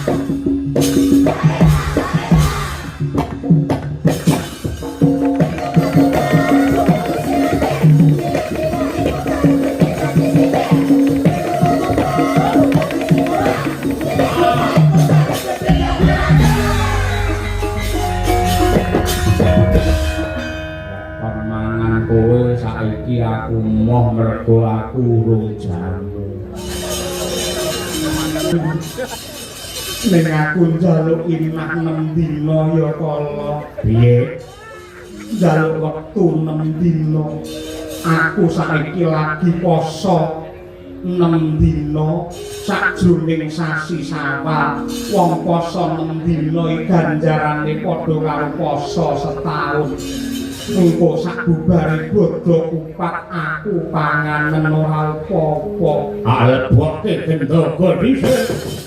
Kon mangan kowe saiki aku moh mergo aku urung jamu. Ning aku njaluk inah 6 dina ya kala. Piye? Njaluk wektu 6 dina. Aku saiki lagi poso 6 dina sajroning sasi Sawal. Wong poso 6 dina iki ganjarane padha karo poso setahun. Engko sak bubare bodho kupat aku panganen ora apa-apa. Alebokke gendaga dhisik.